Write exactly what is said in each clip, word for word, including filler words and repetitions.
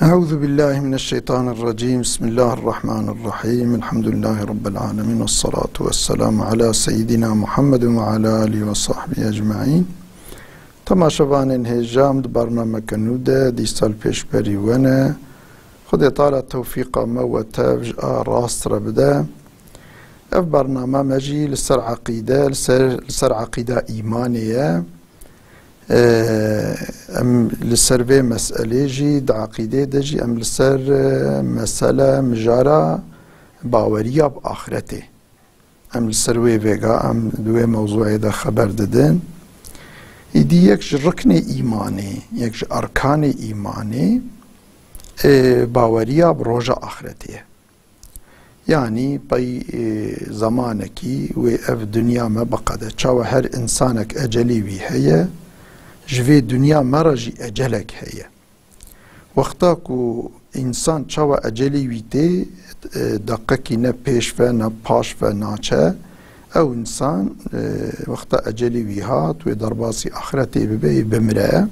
أعوذ بالله من الشيطان الرجيم. بسم الله الرحمن الرحيم. الحمد لله رب العالمين. والصلاة والسلام على سيدنا محمد وعلى آله وصحبه أجمعين. Temaşevanên hêja, em di bernameke nû de dîsa li pêşberî we ne. Xwedê Teala tewfîqa me we tev ji a rast re bide. Ev bername me jî li ser eqîde, li ser, li ser eqîda îmanê ye. Ee, em li ser vê meselê jî di eqîdê de jî em li ser, e, mesele mijara baweriya bi axretê. Em li ser wê vêga, em di wê mewzûyê de xeber didin. Îdî yek ji riknê îmanê, yek ji erkanê îmanê, e, baweriya bi roja axretê ye. Yanî pey, e, zemanekî wê ev dinya me biqede. Çawa her insanek ecelê wî heye, ji vê dinya me re jî ecelek heye. Wexta ku însan çawa ecelê wî tê, e, deqekî ne pêş ve ne paş ve naçe, ew însan, e, wexta ecelê wî hat, wê derbasî axretê bibe, yê bimire.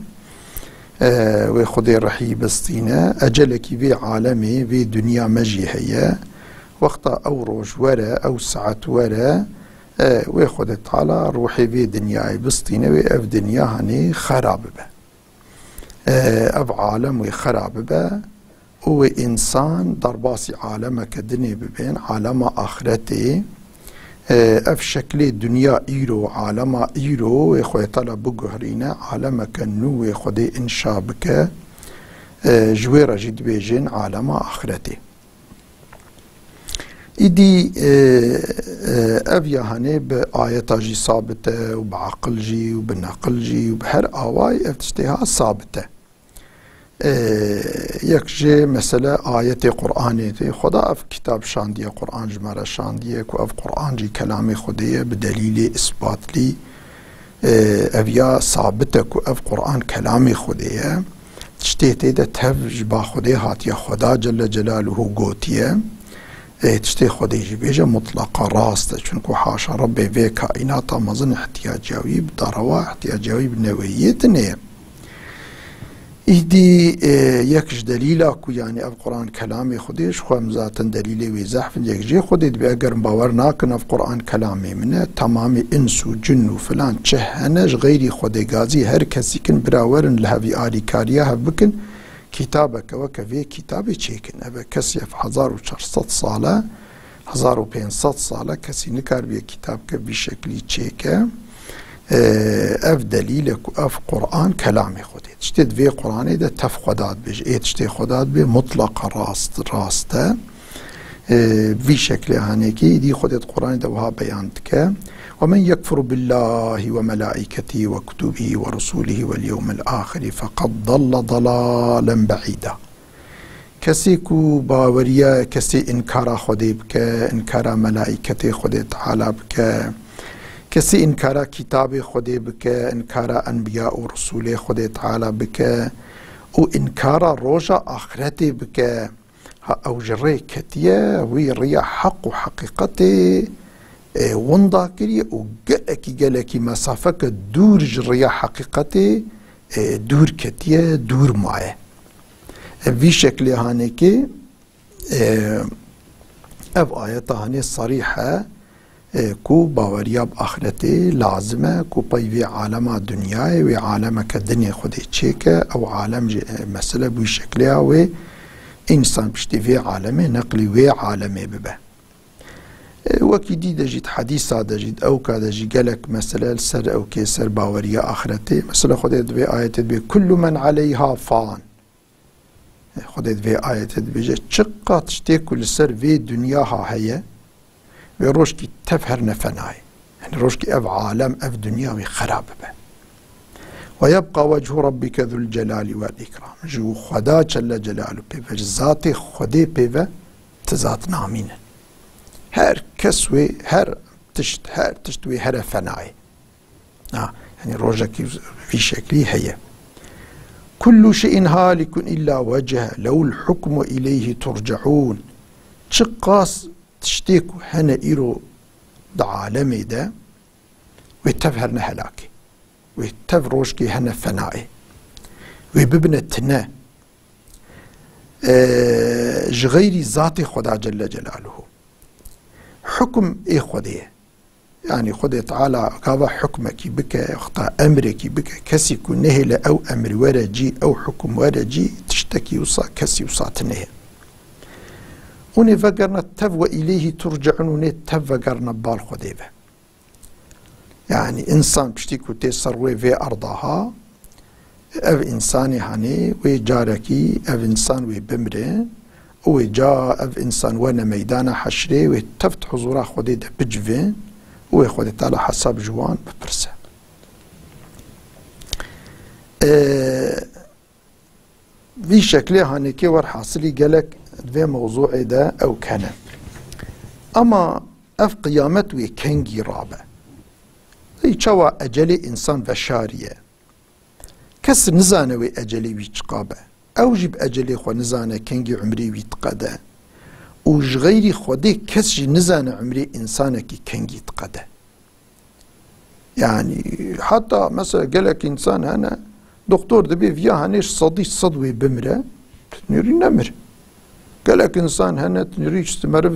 E, wê Xwedê rihî bistîne. Ecelekî vê alemê, vê dinya me jî heye. Wexta ew roj were, ew saet were, e, wê Xwedê Teala ruhê vê dinyayê bistîne, wê ev dinya hanê xera bibe. E, ev alem wê xera bibe û wê însan derbasî alemeke dinê bibên, alema axretê. E, ev şeklê dinya îro, alema îro wê Xwedê Teala biguherîne, alemeke nû wê Xwedê înşa bike. E, ji wê re jî dibêjin alema axretê. Îdî, e, e, ev ya hanê bi ayeta jî sabit e û bi aqil jî û bi neqil jî û bi her awayî ev tiştê ha sabit e. E, yek jê mesele ayetê Qur'anê tê. Xweda ev kitab şandiye, Qur'an ji me re şandiye ku ev Qur'an jî kelamê Xwedê ye, bi delîlê isbatlî. E, ev ya sabit e ku ev Qur'an kelamê Xwedê ye. Tiştê tê de tev ji ba Xwedê hatiye, Xweda Celle Celaluhu gotiye. E, tiştê Xwedê jî bêje mutlaqa rast e. Çunku haşa Rebbê vê kaînata mezin ihtiyaciya wî bi darewa, ihtiyaciya wî bi neweyiyê tune ye. Îdî, e, yek ji delîla ku, yanî, ev Quran kelamê Xwedê, ji xwe em zaten delîlê wê zehf in, yek jê Xwedê dibê, eger em bawer nakin ev Quran kelamê min e, temamê ins û cin û filan çi hene, ji xeyrî Xwedê gazî her kesî kin, bira werin li hevî alîkariya hev bikin, kitabeke weke vê kitabê çêkin. Ev kesî ev hezar û çar sed sal e, hezar û pênc sed sal e, kesî nikaribe kitabke vî şeklî çêke. E, ev delîl e ku ev Quran kelamê Xwedê. Tiştê di vê Quranê de tev Xweda dibêje. Ê tiştê Xweda dibê mutlaqa rast, rast e. E, vî şeklê hanekî, îdî Xwedê di Quranê de wiha beyan dike. "Ve men yekfur billahi ve melaiketihi ve kutubihi ve rusulihi vel yevmil ahiri feqad dalle dalalen be'îda." Kesê ku baweriya, kesê inkara Xwedê bike, inkara melaîketê Xwedê Teala bike, kesê inkara kitabê Xwedê bike, inkara enbiya û risulê Xwedê Teala bike û inkara roja axretê bike, ha ew ji rê ketiye, wî riya heq û heqîqetê, e, winda kiriye û gelekî, gelekî mesafeke dûr ji riya heqîqetê, e, dûr ketiye, dûr maye. Ev vî şeklê hanekê, e, ev ayeta hanê sarîh e, e, ku baweriya bi axretê lazim e, ku pey vê alema dinyayê, wê alemeke dinê Xwedê çêke, ew alem jî, e, mesele bi wî şeklê ya wê însan piştî vê alemê neqlî wê alemê bibe. E, wekî dî de jî, di hedîsa de jî, di ewka de jî gelek mesele li ser ewkê, ser baweriya axretê. Mesela Xwedê di vê ayetê dibê, "Kullu men aleyha fan." Xwedê di vê ayetê dibêje, çiqas tiştê ku li ser vê dinya ha heye, wê rojkî tev her ne fena ye. Yanî rojkî ev alem, ev dinya wê xera bibe. "Ve yebqa wechu rabbike zul celali vel ikram." Ji Xweda Celle Celalu pê ve, ji zatê Xwedê pê ve ti zat namîne. Her kes wê, her tişt, her tişt wê here fena ye. Ha, yanî rojekî vî şeklî heye. "Kullu şey'in halikun illa weceh, lehul hukmu ileyhi turcaun." Çiqas tiştê ku hene îro di alemê de, wê tev herne helakê. Wê tev rojkê hene fenayê. Wê bibine tine. e, ji xeyrî zatê Xweda Celle Celaluhu. Hukum ê Xwedê ye. Yanî Xwedê Teala gava hukmekî bike, wexta emrekî bike, kesî ku nehêle ew emir were cî, ew hukum were cî, tiştekî wisa kesî wisa tine ye. Hûn ê vegerine tev we îleyhî turceun, hûn ê tev vegerine bal Xwedê ve. Yanî însan piştî ku tê ser rûyê vê erda ha, ev însanê hanê wê carekî ev însan wê bimre û wê ca ev însan wene meydana heşrê, wê tevt huzûra Xwedê de bicivin û wê Xwedê Teala hesab ji wan bipirse. Ee, Vî şeklê hanekê werhasilî gelek di vê mewzûê de ew kene. Ema ev qiyamet wê kengî rabe? Ey çawa ecelê însan veşarî ye? Kes nizane wê ecelê wî çiqa be. Ew jî bi ecelê xwe nizane kengî umrê wî diqede. Û ji xeyrî Xwedê kes jî nizane umrê însanekî kengî diqede. Yani, heta mesela gelek insan hene, doktor dibê viya henê ji sedî sed wê bimire, tinêrî nemir. Gelek insan hene, tinêrî işte meriv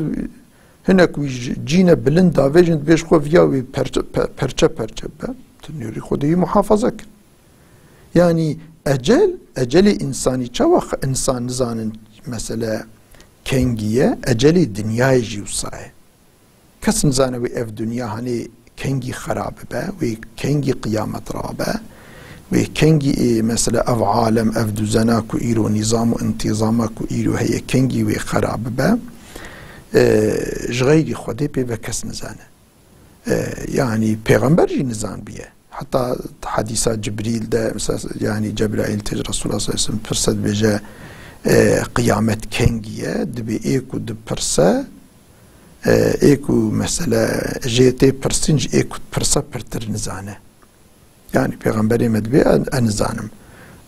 hinek wî ji-, cîne bilind davêjin, dibê ji xwe viya wê perçe, pe-, perçe perçe be, tinêrî Xwedê wî muhafaza kin. Yani, ecel, ecelê insanî çawa x-, insan nizanin mesele kengî ye, ecelê dinyayê jî wisa ye. Kes nizane wê ev dinya hanê kengî xera bibe, wê kengî qiyamet rabe, wê kengî, ê, mesela ev alem, ev duzena ku îro, nîzam û întîzama ku îro heye, kengî wê xera bibe. E, ji xeyrî Xwedê pê ve kes nizane. E, yanî pêxember jî nizanbiye. Heta hedîsa Cibrîl de, mesela, yanî Cebraîl tê ji Resulullah sallallahu aleyhi ve sellem pirse dibêje, e, qiyamet kengî ye, dibê ê ku dipirse, e, ê ku mesele jê tê pirsîn ji ê ku dipirse pirtir nizane. Yanî pêxemberê me dibê e, e nizanim.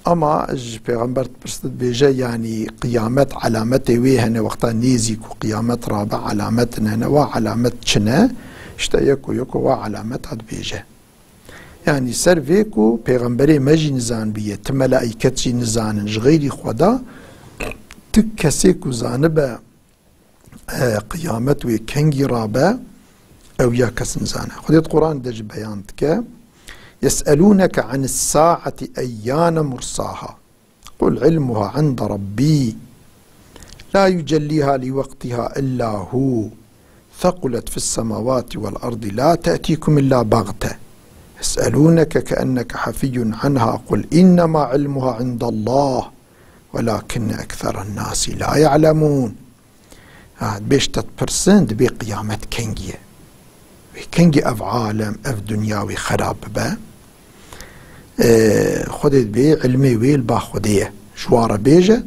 Ama ji pêxember dipirse dibêje, yanî qiyamet alametê wê hene, wexta nêzî ku qiyamet rabe alametin hene, wa alamet çi ne? İşte yeko yeko wa alameta dibêje. Yanî ser vê ku pêxemberê me jî nizanbiye, ti melaîket jî nizanin, ji xeyrî Xweda ti kesê ku zanibe, e, qiyamet wê kengî rabe, ew ya kes nizane. Xwedê di Quran de jî beyan dike, يسألونك عن الساعة أيان مرساها. قل علمها عند ربي لا يجليها لوقتها إلا هو ثقلت في السماوات والأرض لا تأتيكم إلا بغتة يسألونك كأنك حفي عنها قل إنما علمها عند الله ولكن أكثر الناس لا يعلمون. Ha, dibê ji te dipirsin, dibê qiyamet kengî ye. Wê kengî ev alem, ev dinya wê xera bibe? Ee, Xwedê dibê ilmê wê li ba Xwedê ye. Ji wa re bêje,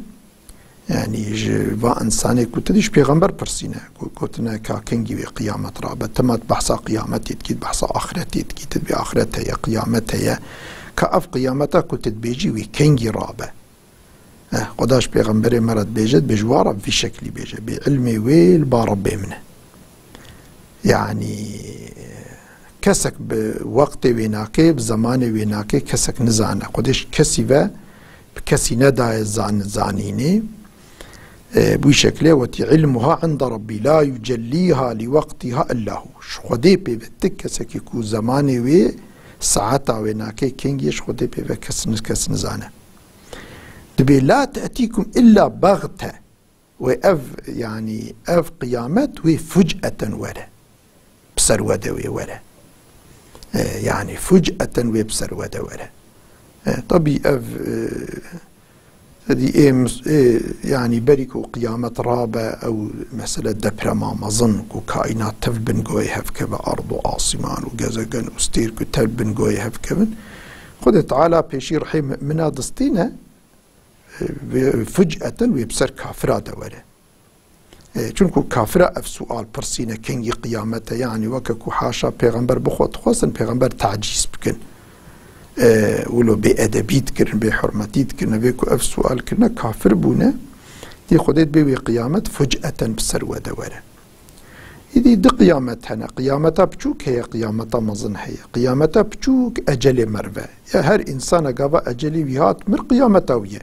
yanî ji va insanê ku tu dî ji pêxember pirsîne, ku gotine ka kengî wê qiyamet rabe. Tema tu behsa qiyametê dikî, tu behsa axiretê dikî, tu dibê axiret heye, qiyamet heye. Ka ev qiyameta ku tu dibêjî wê kengî rabe? Eh, Xweda ji pêxemberê me re dibêje, dibêje wa re vî şeklî bêje. Bê ilmê wê li ba Rebbê min e. Yanî, kesek bi wextê wê nake, bi zemanê wê nake, kesek nizane. Xwedê ji kesî ve bi kesî nedaye zan-, zanînê. E, bi wî şeklê wetî, ilmuha inda Rabbî la yucellîha li wextîha illa hu. Ji Xwedê pê ve ti kesekî ku zemanê wê, saeta wê nake, kengî ji Xwedê pê ve kes, kes nizane. Dibê, "La te'tîkum illa bagte." Wê ev, yanî ev qiyamet wê fuc'eten were. Bi ser we de wê were. E, yanî fuc'eten wê bi ser we de were. E, tabî ev, e, sedî ê mis-, ê, yanî berî ku qiyamet rabe, ew mesele deprema mezin ku kaînat tev bin goyê hev keve, erd û asîman û gezegen û stêrk û tev bin goyê hev kevin, Xwedê Teala pêşî rihê mumina distîne, e, wê fuc'eten wê bi ser kafira de were. E, çunku kafira ev sual pirsîne, kengî qiyamet e, yanî weke ku haşa pêxember bi xwe dixwestin, pêxember tacîz bikin. E, wilo bêedebî dikirin, bêhurmetî dikirin, vê ku ev sual kirine, kafir bûne, dî Xwedê dibê wê qiyamet fuc'eten bi ser we de were. Îdî du qiyamet hene. Qiyameta biçûk heye, qiyameta mezin heye. Qiyameta biçûk ecelê meriv e. Ya her însana gava ecelê wî hat, mir, qiyameta wî ye.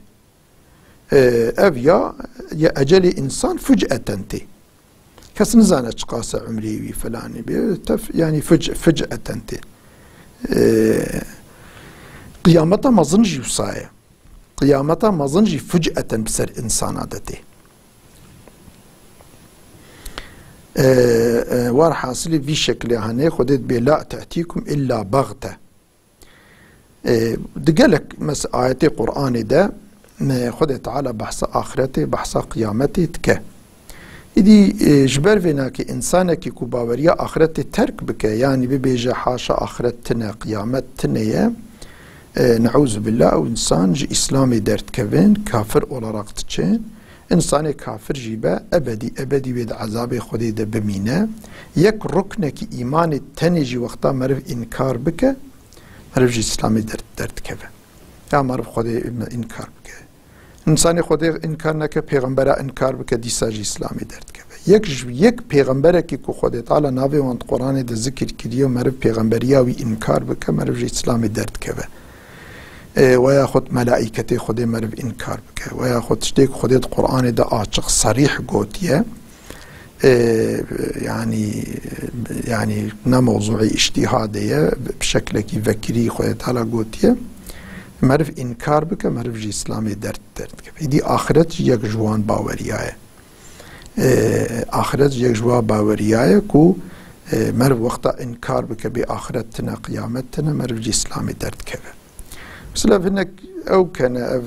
E, ev ya ya ecelê însan fuc'eten tê. Kes nizane çiqas e umrê wî filanî bê. Tef, yanî fuc-, fuc'eten tê. E, qiyameta mezin jî wisa ye. Qiyameta mezin jî fuc'eten bi ser însana de tê. E, e, werhasilî vî şekilê hene, Xwedê dibê la te'tîkum illa baxte. E, di gelek mes-, ayetê Qur'anê de, e, Xwedê Teala behsa axiretê, behsa qiyametê dike. Îdî, e, ji ber vê nakê însanekî ku baweriya axiretê terk bike, yanî bibêje haşa axiret tine, qiyamet tine ye, e, ne'ûzubillah, ew însan ji Îslamê derdikevin, kafir olarak diçin. Însanê kafir jî be, ebedî, ebedî wê di ezabê Xwedê de bimîne. Yek ruknekî îmanê tenê jî wexta meriv înkar bike, meriv ji Îslamê der-, derdikeve. Ya meriv Xwedê înkar bike. Însanê Xwedê înkar neke, pêxembera înkar bike, dîsa jî Îslamê derdikeve. Yek ji, yek pêxemberekî ku Xwedê Teala navê wan di Quranê de zikir kiriye û meriv pêxemberiya wî înkar bike, meriv ji Îslamê derdikeve. E, we yaxud melaîketê Xwedê meriv înkar bike, we yaxud tiştê ku Xwedê di Quranê de açiq, serîh gotiye, e, yanî, yanî ne mewzûê îştîhadê ye, bi şeklekî vekirî Xwedê Teala gotiye, meriv înkar bike, meriv ji Îslamê derd-, derdikeve. Îdî axiret jî yek ji wan baweriya ye. E, axiret jî yek ji wan baweriya ye ku, e, meriv wexta înkar bike bê axiret tine, qiyamet tine, meriv ji Îslamê derdikeve. Mesela hinek ew kene ev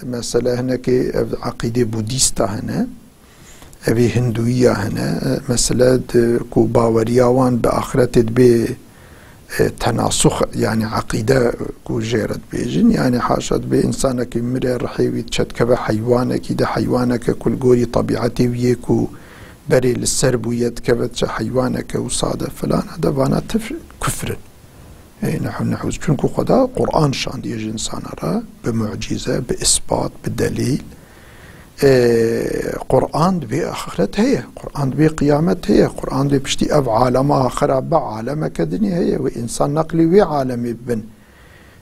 mesele, hinekê ev eqîdê budîsta hene, evê hinduyiya hene. E, mesele di ku baweriya wan bi axiretê dibê, e, tenasux, yanî eqîde ku jê re dibêjin, yanî haşa dibê însanekî mire rihê wî diçe dikeve heywanekî de, heywaneke ku li gorî tebîetê wî yê ku berê li ser bûye dikeve diçe heywaneke wisa de filana de, vana tif kufr in. Ê, nehu, nehu. Çunku Xweda Qur'an şandiye ji insana re, bi mucîze, bi ispat, bi delîl. Ê, Qur'an dibê axiret heye, Qur'an dibê qiyamet heye, Qur'an dibê piştî ev alema axira be alemeke dinê heye, wê insan neqlî wê alemê bibin.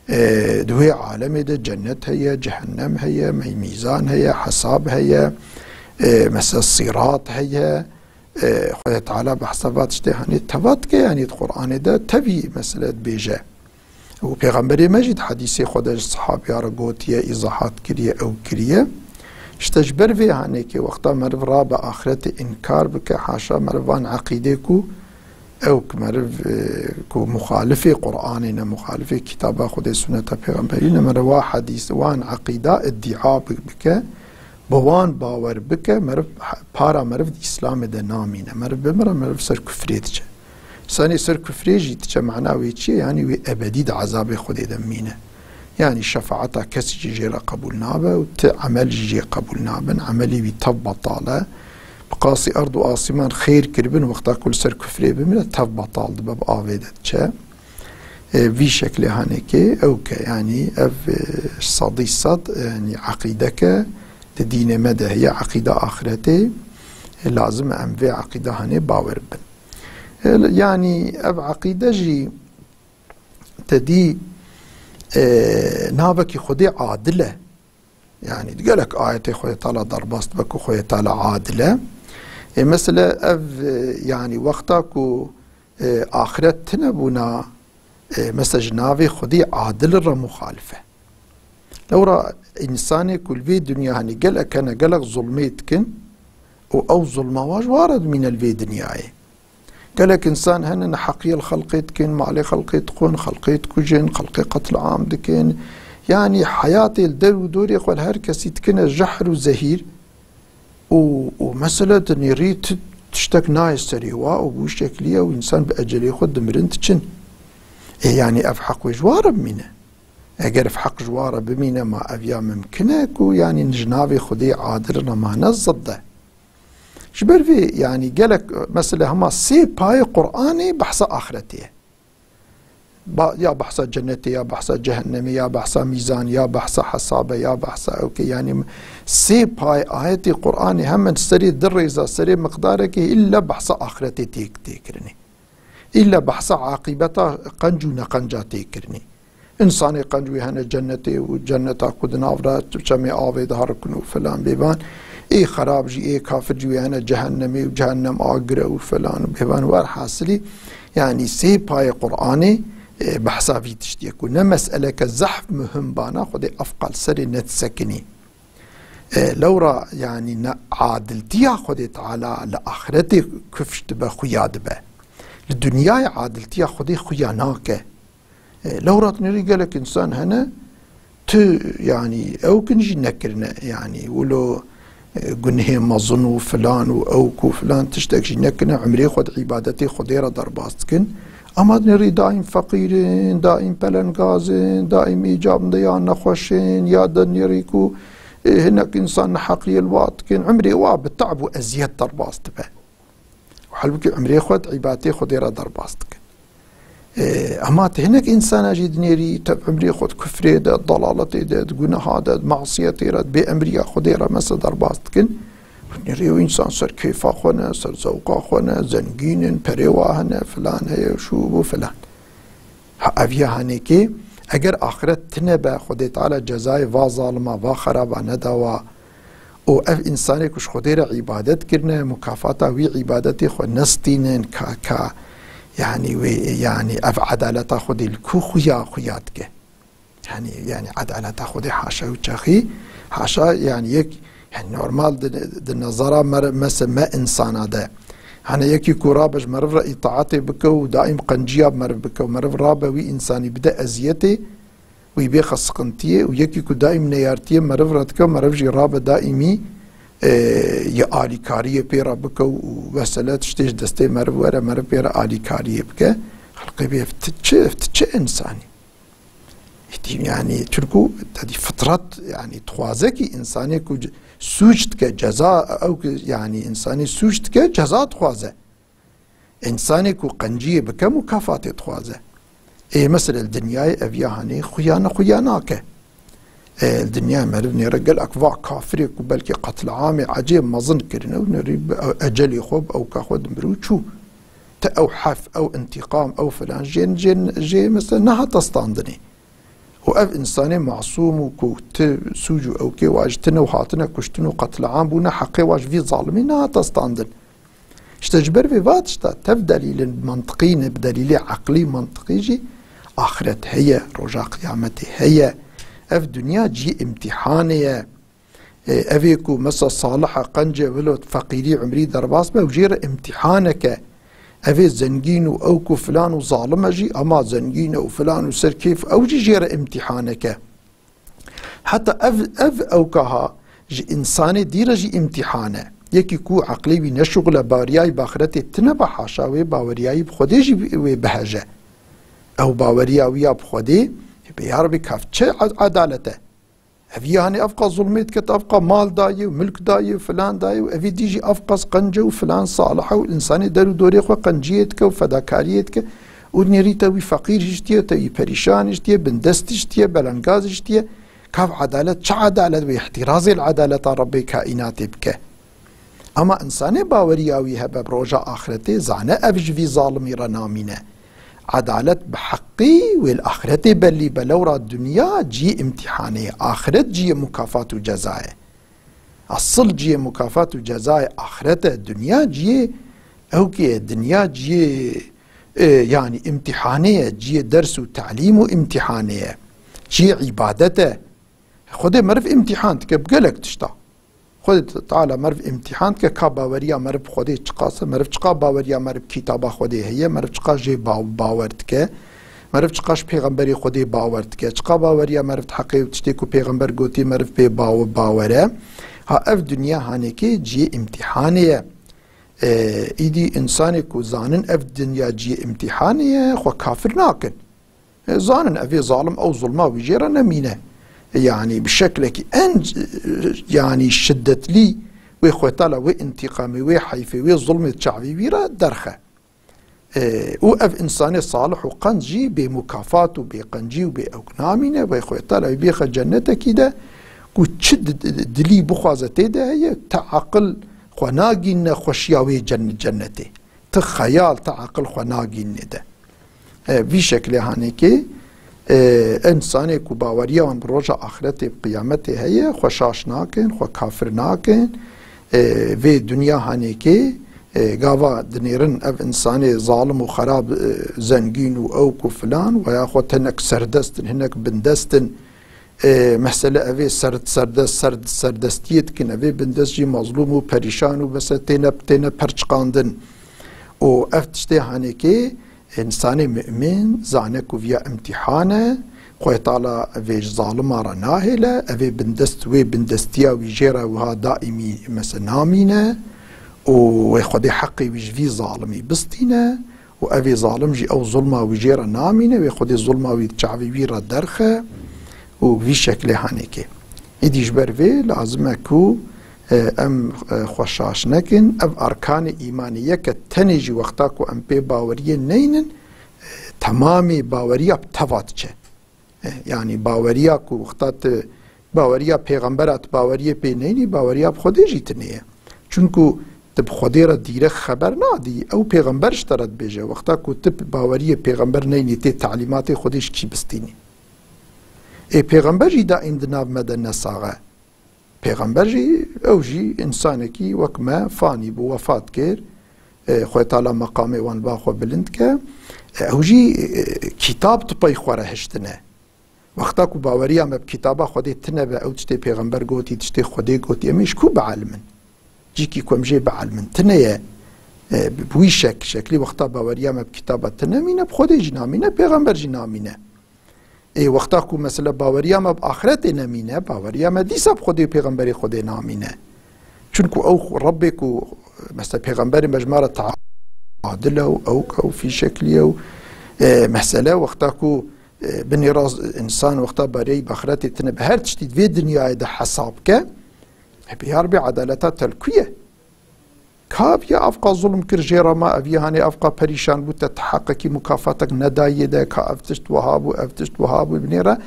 Ê, di wê alemê de cennet heye, cehennem heye, mey-, mîzan heye, hesab heye, ê, mesela sirat heye. E, Xwedê Teala behsa va tiştê hanê teva dike, yanî di Qur'anê de tevî mesele dibêje. Û Pêxemberê me jî di hedîsê xwe de ji sehabiya re gotiye, îzahat kiriye, ew kiriye. Îşte ji ber vê hanê ke wexta meriv rabe axretê înkar bike, haşa meriv van eqîdê ku ew ku meriv, e, ku muxalifê Qur'anê ne, muxalifê kitaba Xwedê, sunneta Pêxemberî ne, meriv wa hedîs, wan eqîda îdîa bi-, bike, bi wan bawer bike, meriv, para meriv di Îslamê de namîne. Meriv bimire, meriv ser kufrê diçe. Sanê ser kufrê jî diçe, mana wê çi ye? Yanî wê ebedî di ezabê Xwedê de mîne. Yanî şefaeta kesî jî jê re qebûl nabe û ti emel jî jê qebûl nabin. Emelê wî tev betal e. Bi qasî erd û asîman xêr kiribin, wexta ku li ser kufrê bimire, tev betal dibe, bi avê de diçe. E, vî şeklê hanekê ew ke, yanî ev, e, sedî sed, e, yanî eqîdeke di dînê me de heye, eqîda axiretê, e, lazim e em vê eqîda hanê bawer bin. E, yanî ev eqîde jî te dî, e, navekî Xwedê adil e. Yanî gelek ayetê Xwedê Teala derbas dibe ku Xwedê Teala adil e. E, mesele ev, e, yanî wexta ku, e, axiret tine bûna, e, mesela ji navê Xwedê adil re muxalif e. Lewra însanê ku li vê dinya, hanî gelek hene, gelek zulmê dikin û ew zulma wa ji wa re dimîne li vê dinyayê. Gelek însan hene neheqiyê li xelqê dikin, malê xelqê dixwin, xelqê dikujin, xelqê qetliam dikin. Yanî heyatê li der û dorê xwe li her kesî dikine jehr û zehîr û, û mesele dinêrî ti-, tiştek nayê serê wa û bi wî şeklî ye û însan bi ecelê xwe dimirin diçin. Ê, yanî ev heq wê ji wa re bimîne? Eger ev heq ji wa re bimîne, ma ev ya mimkin e ku, yanî ji navê Xwedê adil re ma ne zid e? Ji ber vê, yanî gelek, mesela hema sê payê Qur'anê behsa axiretê ye. Ba-, ya behsa cennetê, ya behsa cehennemê, ya behsa mîzan, ya behsa hesab e, ya behsa ewkê. Yanî sê pay ayetê Qur'anê hemin serê di rêza, serê miqdarekê îlle behsa axiretê tê, tê kirinê. Îlle behsa aqîbeta qenc û neqenca tê kirinê. Însanê qenc wê hene cennetê û cenneta ku di nav re çemê avê de herikin û filan bêvan. Ê xerab jî, ê kafir jî wê hene cehennemê û cehennem agir e û felan û bêvan. Werhasilî, yanî sê payê Qur'anê, e, behsa vî tiştî ye ku ne meseleke zehf muhim bana Xwedê ev qal serê nedisekinî. E, lewra, yanî ne adiltiya Xwedê Teala li axretê kifş dibe, xuya dibe. Li dinyayê adiltiya Xwedê xuya nake. E, lewra tu nêrî gelek însan hene, tu, yanî, ew kin jî nekirine, yanî, wilo, e, gunehê mezin û filan û ew ku filan tiştek jî nekirine, emrê xwe di îbadetê Xwedê re derbas dikin. Ama nêrî daîm feqîr in, daîm pelengaz in, daîm îcabinde ya nexweş in, ya de nêrî ku, e, hinek însan neheqiyê li wa dikin, emrê wa bi te'b û eziyet derbas dibe. Halbûkî emrê xwe di îbadetê Xwedê re derbas dikin. E, ema tu hinek însana jî dinêrî, tev emrê xwe di kufrê de, di dalaletê de, di guneha de, di masiyetê re, di bêemriya Xwedê re mese derbas dikin. Dinêrî ew însan ser kêfa xwe ne, ser zewqa xwe ne, zengîn in, perê wa hene, filan heye, şû bû filan. Ha, ev ya hanekê, eger axiret tine be, Xwedê Teala cezayê va zalima, va xeraba nedawa, û ev însanê ku ji Xwedê re îbadet kirine, mukafata wî îbadetê xwe nestînin, ka, ka, yanî wê, yanî ev edaleta Xwedê li ku xuya, xuya dike? Yanî, yanî edaleta Xwedê haşa û çaxî, haşa, yanî yek, yanî normal di, di nezara me re, mese me însana de. Hani yekî ku rabe ji meriv re îtaetê bike û daîm qenciya bi meriv bike û meriv rabe wî însanî bide eziyetê, wî bêxe siqintiyê û yekî ku daîm neyartiyê meriv re dike, meriv jî rabe daîmî, e, ya alîkariyê pê re bike û wesele tiştê ji destê meriv were, meriv pê re alîkariyê bike. Xelqê bê, ev ti çi, ev ti çi însanî? Îtî, yanî, çunku tedî fitret, yanî, dixwaze kî însanê ku c-, sûc dike, ceza, ew ku, yanî, însanê sûc dike, ceza dixwaze. Însanê ku qenciyê bike, mukafatê dixwaze. Ê, mesela li dinyayê ev ya hanê xuya ne xuya nake. Ê, li dinyayê meriv nêre gelek va kafirê ku belkî qetliamê ecê mezin kirine û nêrî bi ecelê xwe, bi ewka xwe dimir û çû. Te ew hef, ew intîqam, ew filan jê, jê, jê mesela nehate standinê. Û ev însanê masûm û ku ti sûc û ewkê wa ji tine û hatine kuştin û qetliam bûne, heqê wa ji vî zalimî nehate standin. Îşte ji ber vê va tişta tev delîlin mantiqî ne, bi delîlê eqlî mantiqî jî axiret heye, roja qiyametê heye. Ev dinya cihê îmtîhanê ye. E, evê ku mesa salih e, qenc e, wilo feqîrî, umrî derbas be, ew jê re îmtîhanek e. Evê zengîn û ew ku filan û zalim e jî, ama zengîn e û filan û serkêf, ew jî jê re îmtîhanek e. Heta ev, ev ewkaha ji însanê dî re jî îmtîhan e. Yekî ku eqlê wî neşuxile, baweriyayî bi axretê tine be, haşa wê baweriyayî bi Xwedê jî wê biheje. Ew baweriya wî ya bi Xwedê, bê ya Rebî, kav çi ed-, edalet e? Ev yanî ev qas zulmê dike, ev qas mal dayê û milk dayê û filan dayê û evî dî jî ev qas qenc e û filan salih e û însanê der û dorê xwe qenciyê dike û fedakariyê dike û nêrî te wî feqîr jî ştiye, te wî perîşan jî ştiye, bindest jî ştiye, belengaz jî ştiye. Kav edalet, çi edalet wê îhtîrazê li edaleta Rebbê kaînatê bike? Ama însanê baweriya wî hebe bi roja axretê, zane ev ji vî zalimî re namîne. Edalet bi heqî wê li axretê belî be, lewra dinya cihê îmtîhanê ye, axiret cihê mukafat û ceza ye. Esil cihê mukafat û ceza ye, axiret e, dinya cihê ewkê ye, dinya cihê, e, yanî îmtîhanê ye, cihê ders û telîm û îmtîhanê ye, cihê îbadet e. Xwedê meriv îmtîhan dike bi gelek tişta. Xwedê Teala meriv îmtîhan dike, ka baweriya meriv bi Xwedê çiqas e, meriv çiqa baweriya meriv kitaba Xwedê heye, meriv çiqa jê baw-, bawer dike, meriv çiqa ji pêxemberê Xwedê bawer dike, çiqa baweriya meriv di heqê û tiştê ku pêxember gotiye meriv pê baw-, bawer e. Ha, ev dinya hanekê cihê îmtîhanê ye. E, îdî însanê ku zanin ev dinya cihê îmtîhanê ye, xwe kafir nakin. E, zanin evê zalim ew zulma wî jê re nemîne. E, yanî bi şeklekî en, e, yanî şiddetlî wê xwetala, wê întîqamê, wê heyfê, wê zulmê çavî wî re derxe. E, û ev însanê salih û qenc jî bê mukafat û bê qencî û bê ewk namîne, wê xwetala wî bêxe cennetekî de ku çi di, di, dilî bixwaze tê de heye, te aqil xwe nagînne xweşiya wê cen-, cennetê. Ti xeyal, ti aqil xwe nagînê de. E, vî şeklê hanekê, e, însanê ku baweriya wan bi roja axretê, bi qiyametê heye, xwe şaş nakin, xwe kafir nakin. e, vê dinya hanêkê, e, gava dinêrin ev insanê zalim û xerab, e, zengîn û ewk û filan, weya xwe tenek serdest in, hinek bindest in. E, mesele evê serd-, serdest, serd-, serdestiyê dikin, evê bindest jî mazlûm û perîşan û bese têne, têne perçiqandin. Û ev tiştê hanêkê, Însanê mu'min zane ku viya imtîhan e, Xwedê Teala vê ji zalima re nahêle, ev ê bindest, wê bindestiya wî jê re wiha daîmî mesela namîne û wê Xwedê heqê wî ji vî zalimî bistîne û ev ê zalim jî ew zulma wî jê re namîne, wê Xwedê zulma wî di çavê wî re derxe û vî şeklê hanêkê. Îdî ji ber vê lazim e ku, e, em, e, xwe şaş nekin. Ev arkanê îmanê yek e, tenê jî wexta ku em pê baweriyê neynin, e, temamê baweriya bi teva diçe. E, yanî baweriya ku wexta tu baweriya pêxembera tu baweriyê pê neynî, baweriya bi Xwedê jî tune ye. Çunku tu bi Xwedê re dîrek xeber nadî, ew pêxember ji te re dibêje. Wexta ku tu baweriyê pêxember neynî, tê telîmatê Xwedê ji kî bistînî? Ê pêxember jî daîm di nav me de nesax e. Pêxember jî, ew jî însanekî wek me fanî bû, wefat kir. E, Xwedê Teala meqamê wan ba xwe bilind ke. E, ew jî, e, kitab tu pey xwe re hiştine. Wexta ku baweriya me bi kitaba Xwedê tine be, ew tiştê pêxember gotî, tiştê Xwedê gotî, em ê ji ku bielimin? Cîkî ku em jê bielimin tine ye. E, bi wî şek-, şeklî wexta baweriya me bi kitaba tine mîne, bi Xwedê jî namîne, pêxember jî namîne. Ê wexta ku mesela baweriya me bi axretê nemîne, baweriya me dîsa bi Xwedê û pêxemberê Xwedê namîne. Çunku ew Rebbê ku mesela pêxemberê me ji me re ta-, adil e û ew ke û fî şeklî ye û, e, mesele wexta ku, e, binê rast însan wexta bariyê bi axretê tine bi her tiştî di vê dinyayê de hesab ke, e, bi ya Rebbê edaleta telkû ye. Ka viya evqa zulm kir jê re ma, ev hanê evqa perîşan bû, te teheqekî mukafatek nedayê de, ka ev tişt wiha bû, ev tişt wiha bû, binê re,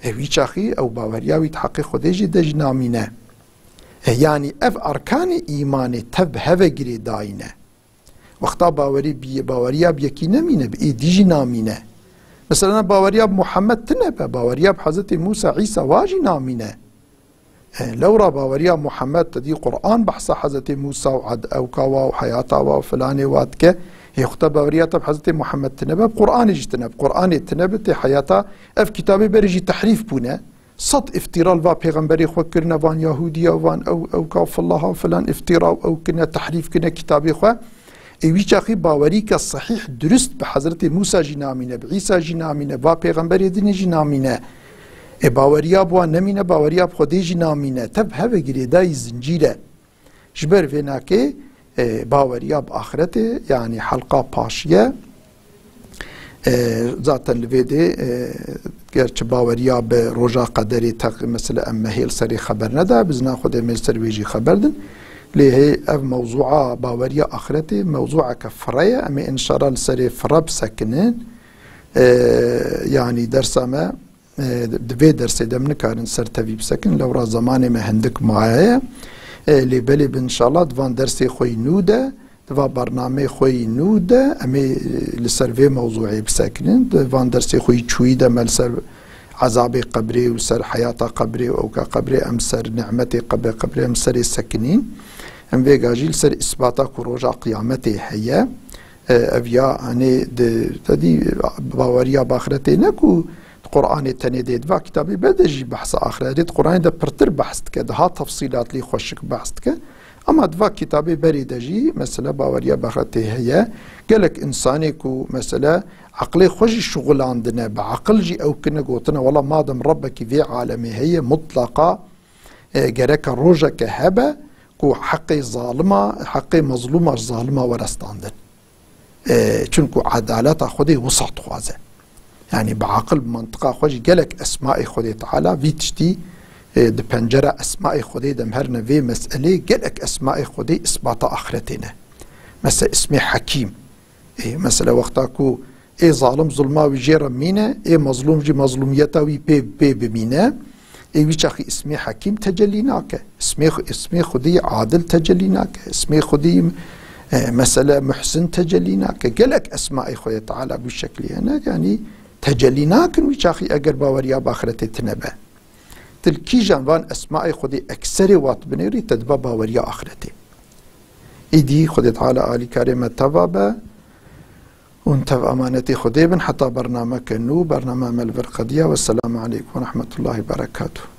e, wî çaxî ew baweriya wî di heqê Xwedê jî de jî namîne. E, yanî ev arkanê îmanê tev bi heve girê dayîne. Wexta bawerî bî-, baweriya bi yekî nemîne, bi êdî jî namîne. Mesela baweriya bi Muhammed tine be, baweriya bi Hezretê Mûsa, Îsa wa jî namîne. E, lewra baweriya Muhammed te dî Qur'an behsa Hezretê Mûsa û ad-, ewka wa û heyata wa û filanê wa dike. Hê xwe te baweriya te bi Hezretê Muhammed tine be, bi Qur'anê jî tine be. Qur'anê tine be, tê heyata ev kitabê berê jî tehrîf bûne. Sed îftîra li va pêxemberê xwe kirine, van Yahûdiya, van ew, ewka filaha filan îftîra û ew kirine, tehrîf kirine kitabê xwe. Ê wî çaxî bawerîka sehîh, durist bi Hezretê Mûsa jî namîne, bi Îsa jî namîne, va pêxemberê dinê jî namîne. Ê baweriya bi wan nemîne, baweriya bi Xwedê jî namîne. Tev heve girêdayî zincîr e. Ji ber vê nakê, e, baweriya bi axretê, yanî helqa paşiye. E, zaten li vê dê, e, gerçi baweriya bi roja qederê teq-, mesela em mehê li serê xeber neda, bizna Xwedê me li ser wê jî xeber din. Lê hê ev mewzûa baweriya axretê, mewzûeke fire ye, em ê înşallah li serê fire bisekinin. E, yanî dersa me, e, di vê dersê de em nikarin ser tevî bisekin, lewra zemanê me hindik maye ye. E, lê belê bi înşallah di van dersê xwe yî nû de, di va bernameyê xwe yî nû de em ê, e, li ser vê mewzûê bisekinin. Di van dersê xwe yî çûyî de me li ser ezabê qebrê û li ser heyata qebrê û ewka qebrê em ser nimetê qebrê, qebrê em serê sekinîn. Em vêga jî li ser îsbata ku roja qiyametê heye. E, ev ya, hanê di, te dî, baweriya bi axretê ne ku di Qur'anê tenê dê, di va kitabê be de jî behsa axretê, di Qur'anê de pirtir behs dike, daha tefsîlatlî xweşik behs dike. Ama di va kitabê berê de jî, mesela, baweriya bi axretê heye. Gelek însanê ku, mesela, eqlê xwe jî şuxilandine, bi eqil jî ew kine gotine, wela madem Rebbekî vê alemê heye, mutlaqa, e, gereke rojeke hebe ku heqê zalima, heqê mezlûma ji zalima were standin. E, çunku edaleta Xwedê wisa dixwaze. Yanî bi aqil, bi mantiqa xwe jî gelek esmaê Xwedê Teala vî tiştî, e, di pencera esmaê Xwedê de em herine vê meselê, gelek esmaê Xwedê îsbata axretê ne. Mesela ismê Hekîm. Ê, mesela wexta ku ê zalim zulma wî jê re mîne, ê mezlûm jî mezlûmiyeta wî pê, pê bimîne, ê wî çaxî ismê Hekîm tecellî nake. Ismê, ismê Xwedî Adil tecellî nake. Ismê Xwedî, e, mesela Muhsin tecellî nake. Gelek esmaê Xwedê Teala bi şeklî hene, yanî tecellî nakin wî çaxî eger baweriya bi axretê tine be. Til kîjan van esmaê Xwedê ekserê wat binêrî te dibe baweriya axretê. Îdî Xwedê Teala alîkarê me teva be. Hûn tev emanetî Xwedê bin heta bernameke nû, bername me li vir qediya. Wesselamu aleykum ve rahmetullahi ve berekatuh.